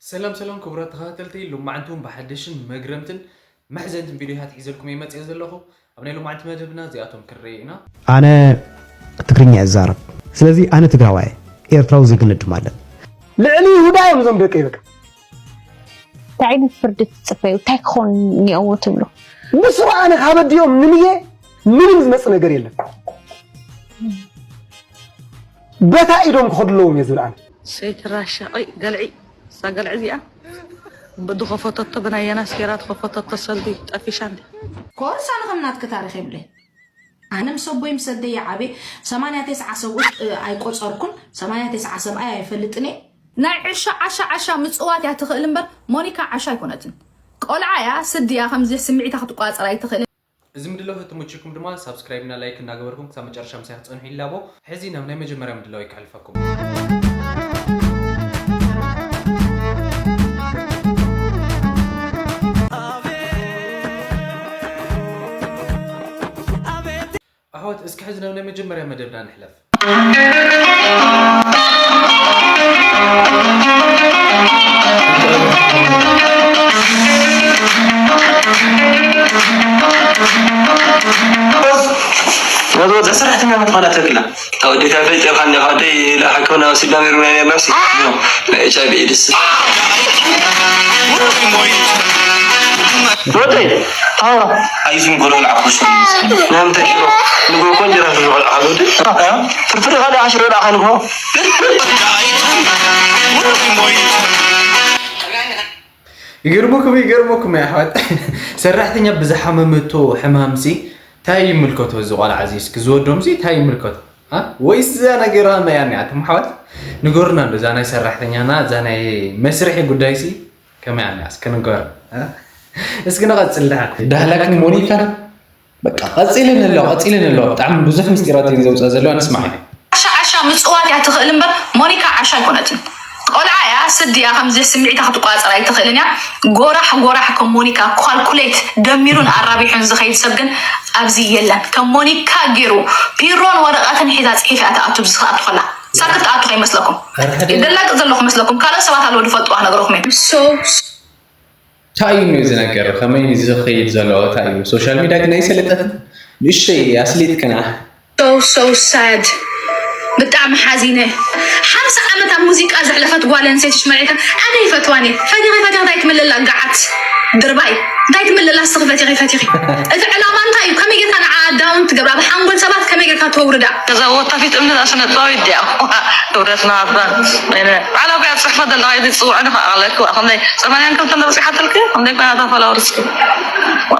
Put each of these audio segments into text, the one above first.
ሰላም ሰላም ክቡራት ተኸታተልቲ፣ ሎማዕንቲ እውን ብሓደሽን መግረምትን መሕዘንትን ቪድዮታት ሒዘልኩም እየ መፅየ ዘለኹ። ኣብ ናይ ሎማዕንቲ መደብና እዚኣቶም ክንርኢ ኢና። ኣነ ትግርኛ እዛረብ። ስለዚ ኣነ ትግራዋይ፣ ኤርትራዊ ዜግነት ድማ ኣለኒ። ልዕሊ ይሁዳ እዮም እዞም ደቀይ በቃ። እንታይ ዓይነት ፍርዲ ትፅበዩ? እንታይ ክኾን እኒኦዎ ትብሉ? ንሱ ኣነ ካብ ኣዲኦም ንምየ ምንም ዝመጽእ ነገር የለን። በታ ኢዶም ክኸዱ ኣለዎም እየ ዝብል ኣነ። ሰይቲ ራሻ ቆይ ገልዒ እዛ ገልዒ እዚኣ ብድኸፈተቶ ብናየና ስኬራ ትኸፈተቶ ሰልዲ ጠፊሻ እንዲ ኮርስ ኣነ ከም ናትኪ ታሪኽ የብለይ። ኣነ ምስ ኣቦይ ምስ ኣደይ ዓብየ ሰማንያ ተስዓ ሰብኡት ኣይቆጸርኩን። ሰማንያ ተስዓ ሰብኣይ ኣይፈልጥን እየ። ናይ ዕሻ ዓሻ ዓሻ ምጽዋት እያ ትኽእል እምበር ሞኒካ ዓሻ ኣይኮነትን። ቆልዓ እያ ስዲ እያ ከምዚ ስምዒታ ክትቋጸር ኣይትኽእልን። እዚ ምድላው ተተመችኩም ድማ ሳብስክራይብ እና ላይክ እናገበርኩም ክሳብ መጨረሻ ምሳይ ክትጸንሑ ይላቦ። ሕዚ ናብ ናይ መጀመርያ ምድላው ይክሕልፈኩም። ኣሕዋት እስኪ ሕዚ ናብ ናይ መጀመርያ መደብና ንሕለፍ። ናብዚ ወዲ ሰራሕተኛ መትኾና ተክላ ታወደይ ታፈይ ጤፋ እንደ ካወደይ ለሓክምና ወሲድና ነይሩ ናይ ነርሲ ናይ ኤች ኣይ ቪ ኤድስ ወደይ ኣይዙም ጎሎ ለዓኩሽ ናምተ ኪሎ ንጎ ኮንጀራ ዝቆልዓ ወደይ ፍርፍር ካለ ኣሽሮ ለዓኻ ንጎ ይገርመኩም ይገርመኩም ኣሕዋት ሰራሕተኛ ብዝሓመመቶ ሕማምሲ እንታይ ይምልከቶ እዚ ቆልዓ እዚ እስኪ ዝወዶምሲ እንታይ ይምልከቶ ወይስ እዛ ነገር መያ እኒኣትም ኣሕዋት ንገሩና እንዶ እዛ ናይ ሰራሕተኛና እዛ ናይ መስርሒ ጉዳይሲ ከመይ ኣኒኣ እስኪ ንገሩ እስኪ ንቐፅል ዳሕር ዳህላክን ሞኒካን በቃ ቀፂልን ኣሎ ቀፂልን ኣሎ ብጣዕሚ ብዙሕ ምስጢራት እየን ዘውፅኣ ዘለዋ ንስማዕ ዓሻ ዓሻ ምፅዋት እያ ትኽእል እምበር ሞኒካ ዓሻ ኣይኮነትን። ቆልዓ እያ ስዲ እያ ከምዚ ስምዒታ ክትቋፀር ኣይትኽእልን እያ። ጎራሕ ጎራሕ ከም ሞኒካ ካልኩሌት ደሚሩን ኣራቢሑን ዝኸይድ ሰብ ግን ኣብዚ የለን። ከም ሞኒካ ገይሩ ፒሮን ወረቐትን ሒዛ ፅሒፍ እያ ትኣቱ ብዝኽኣቱ ከላ ሳክት ትኣቱ ከይመስለኩም። ይደላቅጥ ዘለኹ መስለኩም ካልኦት ሰባት ኣለዉ ዝፈልጥዋ ነገርኹም እዮም። So እንታይ እዩ እዚ ነገር ከመይ እዩ ዝኸይድ ዘሎ እንታይ እዩ social media ግን ኣይሰለጠትን ንእሽተይ ኣስሊጥክና So so sad ብጣዕሚ ሓዚነ ሓምሳ ዓመት ኣብ ሙዚቃ ዘሕለፈት ጓል ኣንስተይቲ ሽመሬታ ኣነ ይፈትዋን እየ ፈቲኺ ፈቲኺ እንታይ ትምልላ ጋዓት ድርባይ እንታይ ትምልላ እስኺ ፈቲኺ ፈቲኺ እቲ ዕላማ እንታይ እዩ ከመይ ጌርካ ንዓ down ትገብራ ኣብ ሓንጎል ሰባት ከመይ ጌርካ ተውርዳ ከዛ ወታፊት እምነት ኣስነጥባዊ ድያ ክብረት ናባ ባዕላ እኮ እያ ትፅሕፎ ዘለኻ ይትፅውዕኒ ከኣለኪ ከምዘይ ሰማንያን ክልተን በፂሓትልኪ ከምዘይ ኮይና እታ ፎሎወርስኪ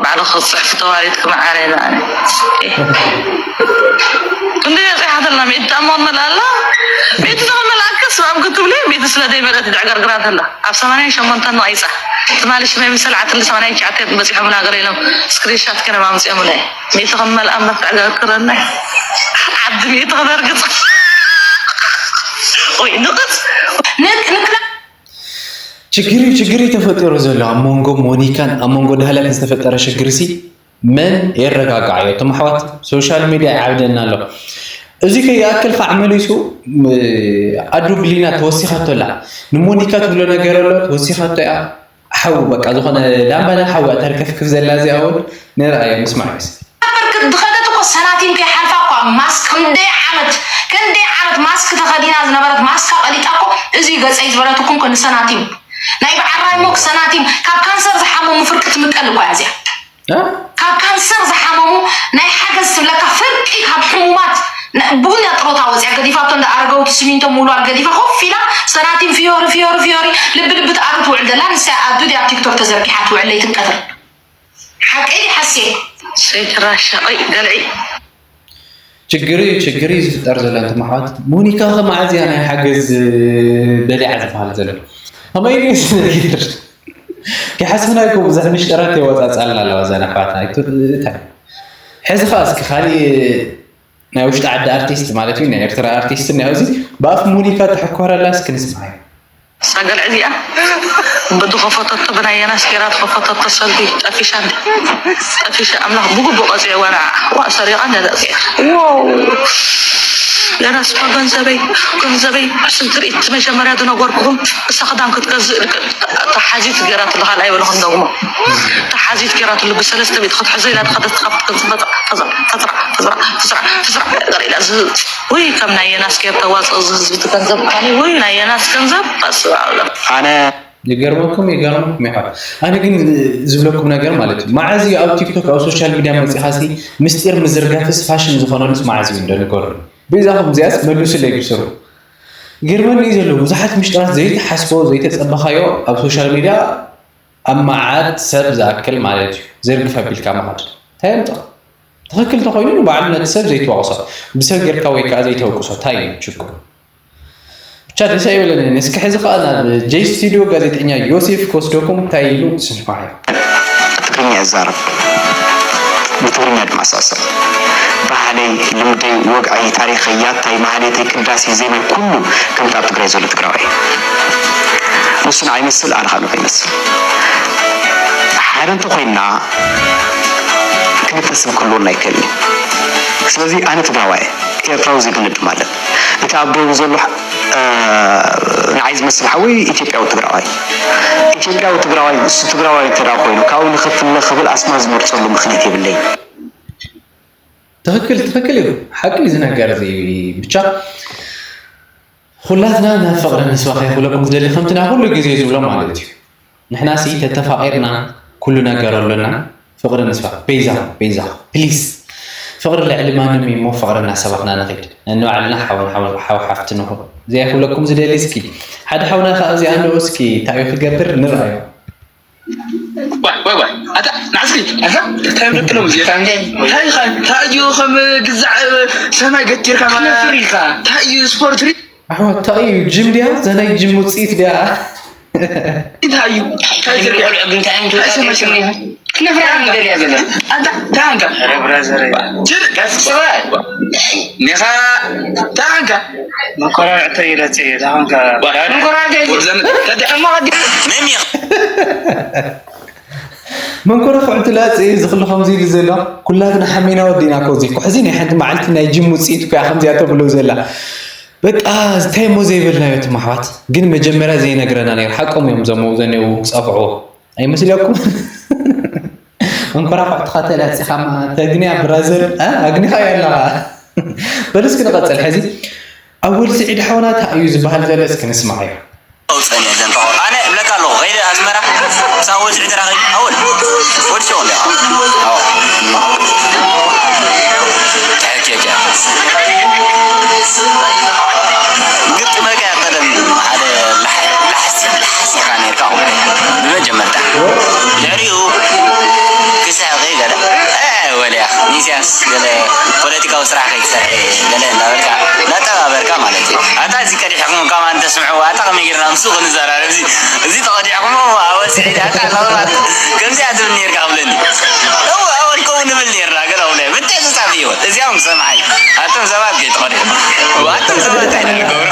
ባዕልኺ ክትፅሕፊ ተዋሪድኪ መዓረይ በኣኒ ክንደይ በፂሓትልና ሚእቲ ትኣምኖ ንመልኣ ኣላ ሚእቲ ተመልኣክስ ኣብ ክትብሊ ሚእቲ ስለ ዘይመልአት ድዕገርግራ እንተላ ኣብ ሰማንያን ሸሞንተን ነቒፃ ትማሊ ሽመይ ምስ ሰልዓትሊ ሰማንያን ትሽዓተ በፂሖም ናገር ኢሎም ስክሪንሻት ገይሮም ኣምፂኦምለይ ሚእቲ ከም መልኣ እምበር ትዕገርግረና ዓዲ ሚእቲ ክነርግፅ ወይ ንቕፅ ንክላ ችግር እዩ ችግር እዩ ተፈጢሩ ዘሎ ኣብ መንጎ ሞኒካን ኣብ መንጎ ዳህላክን ዝተፈጠረ ሽግር ሲ መን የረጋግዓዮ እቶም ኣሕዋት social media ይዓብደና ኣሎ እዚ ከይኣክል ከዓ መሊሱ ኣዱ ብሊና ተወሲኻቶ ኣላ ንሞኒካ ትብሎ ነገር ኣሎ ተወሲኻቶ እያ ሓው በቃ ዝኾነ ላምባና ሓው እያ ተርከፍክፍ ዘላ እዚኣ እውን ንርኣዮ ንስማዕ እስኪ ብርክት ዝኸደት እኮ ሰናቲም ከይሓልፋ እኳ ማስክ ክንደይ ዓመት ክንደይ ዓመት ማስክ ተኸዲና ዝነበረት ማስካ ቀሊጣ እኮ እዚ ገፀይ ዝበለትኩም እኮ ንሰናቲም ናይ በዓል ራይሞክ ሰናቲም ካብ ካንሰር ዝሓመሙ ፍርቂ ትምቀል እኳ እያ እዚኣ ካብ ካንሰር ዝሓመሙ ናይ ሓገዝ ትብለካ ፍርቂ ካብ ሕሙማት ብጉንያ ጥሮታ ወፅያ ገዲፋቶ እንዳ ኣረጋውቲ ስሚንቶ ምውልዋል ገዲፋ ኮፍ ኢላ ሰናቲም ፍዮሪ ፍዮሪ ፍዮሪ ልቢ ልቢ ትኣሩ ትውዕል ዘላ ንሳ ኣዱ ድያ ኣብ ቲክቶክ ተዘርጊሓ ትውዕል ለይትን ቀትር ሓቀይ ድዩ ሓስየ ሰይቲ ራሻ ቆይ ገልዒ ችግር እዩ ችግር እዩ ዝፍጠር ዘሎ እንተም ኣሕዋት ሞኒካ ከ መዓዝ እያ ናይ ሓገዝ በሊዓ ዝበሃል ዘሎ ከመይ ድዩ እዚ ነገር ከይሓስብናዮ እኮ ብዙሕ ምሽጥራት የወፃፅኣልና ኣለዋ እዘን ኣሕዋትና ኣይትእታይ ሕዚ ከዓ እስኪ ካሊእ ናይ ውሽጢ ዓዲ ኣርቲስት ማለት እዩ ናይ ኤርትራ ኣርቲስት እኒኣ እዚ ብኣፍ ሞኒካ ተሕኮረላ እስኪ ንስምዓዮ እዛ ገልዒ እዚኣ ብዝኸፈተቶ ብናየና ስኬራ ዝኸፈተቶ ሰልዲ ጠፊሻ እንዲ ጠፊሻ ኣምላኽ ብግቡእ ቀፂዕዋ ንዓ ዋእ ሰሪቓ እንዳ ዘእፅያ ዋው ዮናስ እኮ ገንዘበይ፣ ገንዘበይ፣ ስንት ርኢት መጀመርያ ዝነገርኩኹም፣ እሳ ክዳን ክትገዝእ ልክ ተሓዚት ገይራትሉ፣ ካልኣይ በለ ክንደግሞ። ተሓዚት ገይራትሉ ብሰለስተ ሚእቲ ክትሕዞ ኢላ ዝኸደት፣ ትኸፍት ገንዘብ ፈዝዕ፣ ፈዝዕ፣ ፈዝዕ፣ ፈዝዕ፣ ፈዝዕ፣ ፈዝዕ ገይራ ኢላ ዝህብ። ውይ፣ ከም ናይ ዮናስ ጌር ተዋፅኦ እዚ ህዝቢ እቲ ገንዘብ ምዃኑ። ውይ፣ ናይ ዮናስ ገንዘብ፣ በስመ ኣብ። ኣነ ይገርመኩም፣ ይገርመኩም ይኸ-፣ ኣነ ግን ዝብለኩም ነገር ማለት እዩ፣ መዓዝ እዩ ኣብ ቲክቶክ፣ ኣብ ሶሻል ሚድያ መፂኻሲ ምስጢር ምዝርጋፍስ ፋሽን ዝኾነሉስ መዓዝ እዩ? እንደ ንገሩኒ። በይዛኹም እዚኣስ መልሱለይ ብስሩ። ይገርመኒ እዩ ዘሎ፣ ብዙሓት ምስጢራት ዘይተሓስቦ፣ ዘይተፀበኻዮ ኣብ ሶሻል ሚድያ ኣብ መዓት ሰብ ዝኣክል ማለት እዩ ዘርግፍ ኣቢልካ ምኻድ። እንታይ የምፅእ? ትኽክል እንተኾይኑ ንባዕሉ ነቲ ሰብ ዘይትወቕሶ፣ ብሰብ ጌርካ ወይ ከዓ ዘይተውቅሶ እንታይ እዩ ችግሩ? ብቻ ደስ ኣይበለንን። እስኪ ሕዚ ከዓ ናብ ጀይ ስቱዲዮ ጋዜጠኛ ዮሴፍ ክወስደኩም፣ እንታይ ኢሉ ስምዓዮ። ትግርኛ እዛረብ፣ ብትግርኛ ድማ ሳሰብ። ባህለይ፣ ልምደይ፣ ወግዐይ፣ ታሪኸይ፣ ያታይ፣ ማህሌተይ፣ ቅዳሴ፣ ዜማይ፣ ኩሉ ከምቲ ኣብ ትግራይ ዘሎ ትግራዋይ። ንሱ ንዓይ ይመስል፣ ኣነ ከዓ ንዑ ይመስል። ሓደ እንተኾይንና ክልተ ስም ክህልወና ኣይክእልን እዩ። ስለዚ ኣነ ትግራዋይ እየ። ኤርትራዊ ዜግነት ድማ ኣለኒ። እቲ ኣብ ደቡብ ዘሎ፣ እ፣ ንዓይ ዝመስል ሓወይ ኢትዮጵያዊ ትግራዋይ። ኢትዮጵያዊ ትግራዋይ፣ እሱ ትግራዋይ እንተ ደኣ ኮይኑ፣ ካብኡ ንኽፍለ ክብል ኣስማት ዝመርጸሉ ምኽንያት የብለይን። ትኽክል፣ ትኽክል እዩ። ሓቂ እዩ ዝነገር እዚ። ብቻ ኩላትና ናብ ፍቕሪ ንስበኻ ይኽለኩም ዝደሊ፣ ከምቲ ናይ ኩሉ ግዜ ዝብሎ ማለት እዩ። ንሕናሲ ተተፋቒርና ኩሉ ነገር ኣሎና። ፍቕሪ ንስበኻ። በይዛኹም፣ በይዛኹም፣ ፕሊስ። ፍቕሪ ልዕሊ ማንም እዩ እሞ ፍቕሪ እናሰበኽና ንኺድ። ንባዕልና ሓው፣ ሓው፣ ሓው ሓፍቲ ንኹን። እዚኣ ይኽለኩም ዝደሊ እስኪ። ሓደ ሓውና ከኣ እዚኣ ንዑ እስኪ እንታይ እዩ ክገብር ንርኣዮ። ዋይ፣ ዋይ፣ ዋይ። ኣታ፣ ንዓስኪ፣ ኣታ፣ እንታይ ምልክሎም እዚኣ? እንታይ? እንታይ ኢኻ? ታእዩ ከም ግዛዕ ሰማይ ገቲርካ ማለት ኢኻ። ታእዩ ስፖርት ሪ-፣ ኣሕዋት፣ እንታይ እዩ? ጅም ድያ? እዛ ናይ ጅም ውጽኢት ድያ? እንታይ እዩ? እንታይ እዩ? ቆልዑ ግን እንታይ ዓይነት እንታይ ወጣት ሰማይ እዮም? ክነፍራ እንደልያ ዘለና። ኣታ፣ ታንካ። ኧረ ብራዘር፣ ጅር፣ ቀስ በል። ኒኻ፣ ታንካ። መኮራርዕቶ ይለጽ እዩ፣ ታንካ። መኮራርዕቶ ይለጽ። ወብዘን-፣ ተደ-፣ እሞ ወዲ-፣ መን እዩ? መንኮራኹዕ ትላጽ እዚ ኩሉ ከምዚ ኢሉ ዘሎ፣ ኩላትና ሓሚና ወዲእና እኮ። እዚ እኮ ሕዚ ናይ ሓንቲ መዓልቲ ናይ ጅም ውጽኢት እኮ እያ ከምዚኣ ተብሎ ዘላ። በቃ እንታይ እሞ ዘይበልናዮ እቶም ኣሕዋት። ግን መጀመርያ ዘይነግረና ነይሩ። ሓቆም እዮም እዞም ኣብኡ ዘኔው ክጸፍዕዎ። ኣይመስለኩም? መንኮራኹዕ ትኻ ተላጺኻ እማ ተግንያ ብራዘር፣ እ? ኣግኒኻዮ ኣለኻ። በል እስኪ ንቐጽል ሕዚ። ኣወል ስዒድ ሓውና እንታይ እዩ ዝበሃል ዘሎ እስኪ ንስማዓዮ። ኣውፀን የለን ተቆ-፣ ኣነ እብለካ ኣለኹ፣ ከይደ ኣስመራ፣ ሳብ ወልፊ ተራኺቡ፣ ኣወል፣ ወዲ ሸው እንዲያ። ኣዎ። ትሕት የጃ። ግጥመካ ቀደም ሓደ ላሕ-፣ ላሕሲ፣ ላሕሲ ኢኻ ነይርካ፣ ብመጀመርታ። ድሕሪኡ ክስሕቕ ገለ፣ እ፣ ወልያ፣ ሚስያስ፣ ገለ ፖለቲካዊ ስራሕ ከይትሰርሕ፣ ገለ እንዳበልካ፣ እንዳጠባበርካ ማለት እዩ። ኣታ እዚ ቀዲሕኩም ከማን ተስምዕዎ፣ ኣታ ከመይ ጌርና ምስኡ ክንዘራረብ? እዚ፣ እዚ ተቐዲሕኩሞ፣ ኣወል ስዒድ፣ ኣታ ለቕባት፣ ከምዚኣ ትብል ኔርካ ክብለኒ። እወ፣ ኣወል ከምኡ ንብል ኔርና፣ ገለ ክብለ፣ ምትዕጽጻፍ እዩ። እዚኦም ሰምዓይ፣ ኣቶም ሰባት ከይትቐዲሑ። እወ፣ ኣቶም ሰባት እንታይ ኢና ንገብሮ?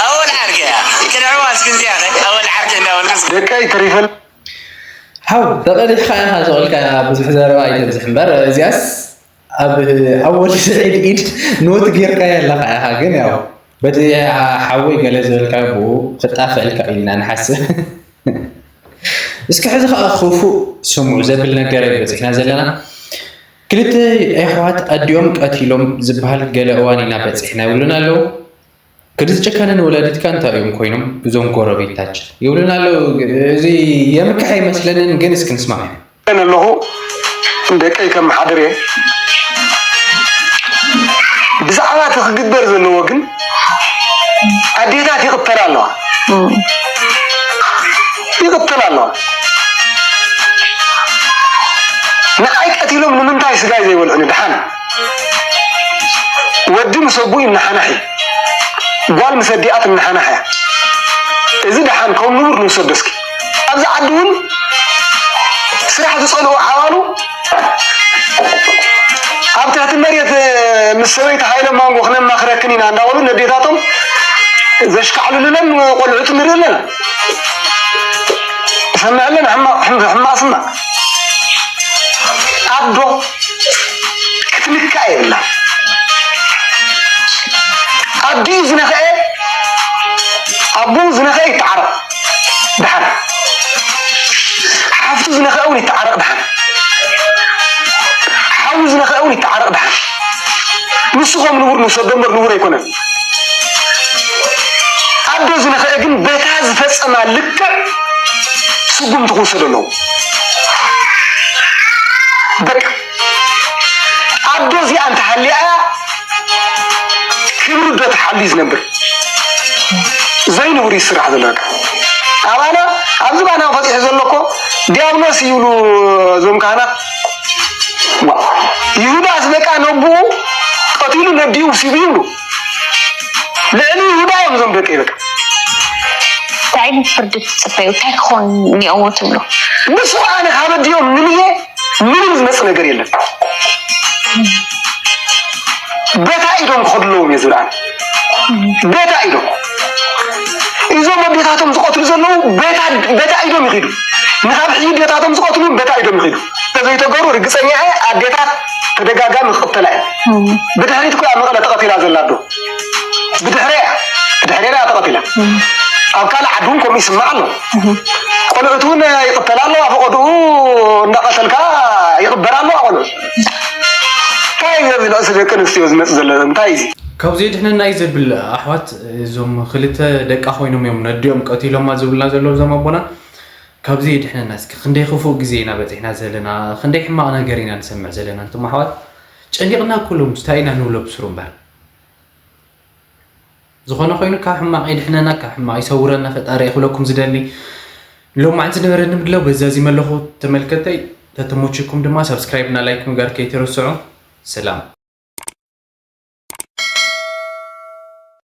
ኣወል ዓርከ እያ። ቅድዕዋ እስኪ እዚኣ ኸ፣ ኣወል ዓርከ እንዳበልኩ እስኪ። ደቀይ ተሪፈን። ሓው፣ ተቐዲሕካ ኢኻ ዝቕልካ ብዙሕ ዘረባ ኣይተብዝሕ እምበር፣ እዚኣስ ኣብ ኣወል ስዒድ ኢድ ኖት ጌርካያ ኣለኻ ኢኻ። ግን ያው በቲ ሓወይ ገለ ዝበልካዮ ብኡ ክጣፈእልካ ኢልና ንሓስብ። እስኪ ሕዚ ኸዓ ክፉእ ስሙዕ ዘብል ነገር እዩ በፂሕና ዘለና። ክልተ ኣሕዋት ኣዲኦም ቀቲሎም ዝበሃል ገለ እዋን ኢና በፂሕና ይብሉና ኣለዉ። ክንዲ ጨካንን ወላዲትካ እንታይ እዮም ኮይኖም እዞም ጎረቤታችን ይብሉና ኣለዉ። እዚ የምክሕ ኣይመስለንን፣ ግን እስኪ ንስማዕ። ኣለኹ ንደቀይ ከመሓድር እየ። ብዛዕባ እቲ ክግበር ዘለዎ ግን ኣዴታት ይቕተላ ኣለዋ። ይቕተላ ኣለዋ። ንዓይ ቀቲሎም ንምንታይ ስጋይ ዘይበልዑኒ? ደሓን ወዲ ምስ ኣቦኡ ይነሓናሕ እዩ። ጓል ምስ ኣዲኣ ትነሓናሕ እያ። እዚ ደሓን ከም ንቡር ንውሰዶ እስኪ። ኣብዚ ዓዲ እውን ስራሕ ዝጸልኡ ዓዋሉ ኣብ ትሕቲ መሬት ምስ ሰበይቲ ሃይለ ማንጎ ክነማኽረክን ኢና እንዳበሉ ነዴታቶም ዘሽካዕልሉለን ቆልዑት ንርኢ ኣለና። ንሰምዕ ኣለና። ሕማቕ፣ ሕም-፣ ሕማቕ ስማዕ። ኣዶ ክትንካእ የብላ። ኣዲኡ ዝነኸአ ኣቦኡ ዝነኸአ ይተዓረቕ ደሓን። ሓፍቱ ዝነኸአ እውን ይተዓረቕ ደሓን። ሓዉ ዝነኸአ እውን ይተዓረቕ ደሓን። ንሱ ከም ንቡር ንውሰዶ እምበር ንቡር ኣይኮነን። ኣዶ ዝነኸአ ግን በታ ዝፈጸማ ልክዕ ስጉምቲ ክውሰዶ ኣለዎ። በቃ ኣዶ እዚኣ እንተሃልያ እያ ክብሪ ኣዶ ተሓልዩ ዝነብር። ዘይንቡር እዩ ዝስራሕ ዘሎ። በቃ ኣባና ኣብዚ ባና ፈፂሑ ዘሎ እኮ ዲያብሎስ ይብሉ እዞም ካህናት። ዋ፣ ይሁዳስ በቃ ነብኡ ቀቲሉ ነዲኡ ውሲቡ ይብሉ። ልዕሊ ይሁዳ እዮም እዞም ደቂ በቃ። እንታይ ዓይነት ፍርዲ ትፅበዩ? እንታይ ክኾን እኒኦዎ ትብሉ? ንሱ ከዓ ንካበዲኦም ንምየ ምንም ዝመፅ ነገር የለን። በታ ኢዶም ክኸዱ ኣለዎም እየ ዝብል ኣነ። በታ ኢዶም እዞም ኣዴታቶም ዝቐትሉ ዘለዉ በታ በታ ኢዶም ይኺዱ። ንካብ ሕጂ ኣዴታቶም ዝቐትሉ በታ ኢዶም ይኺዱ። ተዘይተገሩ ርግፀኛ እየ ኣዴታት ተደጋጋሚ ክቕተላ እየ። ብድሕሪት እኮ ኣብ መቐለ ተቐቲላ ዘላ ኣዶ። ብድሕሪያ ብድሕሪና ተቐቲላ። ኣብ ካልእ ዓዲ እውን ከምኡ ይስማዕ ኣሎ። ቆልዑት እውን ይቕተላ ኣለዋ። ፈቐድኡ እንዳቐተልካ ይቕበር ኣለዋ ቆልዑ። እንታይ እዩ እዚ ንእሲ ደቂ ኣንስትዮ ዝመፅእ ዘሎ እንታይ እዩ እዚ? ካብዚ የድሕነና እዩ ዘብል ኣሕዋት፣ እዞም ክልተ ደቃ ኮይኖም እዮም ነዲኦም ቀቲሎማ ዝብልና ዘለዉ እዞም ኣቦና። ካብዚ የድሕነና እስኪ። ክንደይ ክፉእ ግዜ ኢና በፂሕና ዘለና፣ ክንደይ ሕማቕ ነገር ኢና ንሰምዕ ዘለና። እንቶም ኣሕዋት ጨኒቕና ኩሎም እንታይ ኢና ንብሎ ብስሩ እምበር። ዝኾነ ኮይኑ ካብ ሕማቕ የድሕነና፣ ካብ ሕማቕ ይሰውረና ፈጣሪ እየ ክብለኩም ዝደሊ። ሎማዕንቲ ዝነበረኒ ምድላው በዚ ኣዚመ ኣለኹ። ተመልከተይ ተተሞችኩም ድማ ሳብስክራይብ እና ላይክ ምግባር ከይትረስዑ። ሰላም።